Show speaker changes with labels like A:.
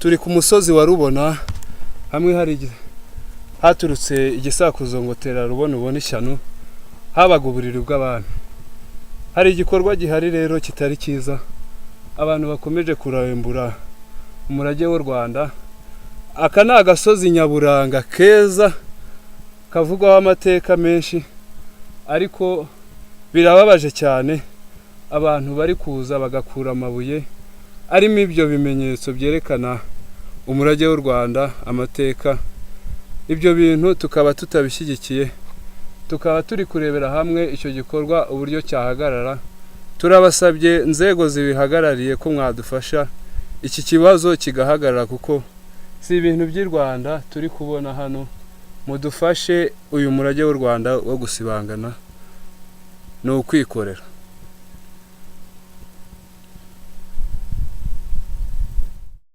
A: Turi ku musozi wa Rubona, hamwe hari haturutse igisakuzo ngo tera Rubona ubone ishyano, habaga uburiri bw'abami. Hari igikorwa gihari rero kitari cyiza, abantu bakomeje kurambura umurage w'u Rwanda. Aka ni agasozi nyaburanga keza kavugwaho amateka menshi, ariko birababaje cyane abantu bari kuza bagakura amabuye arimo ibyo bimenyetso byerekana umurage w'u Rwanda, amateka. Ibyo bintu tukaba tutabishyigikiye, tukaba turi kurebera hamwe icyo gikorwa uburyo cyahagarara. Turabasabye inzego zibihagarariye ko mwadufasha iki kibazo kigahagarara, kuko si ibintu by'i Rwanda turi kubona hano. Mudufashe uyu murage w'u Rwanda wo gusibangana ni ukwikorera.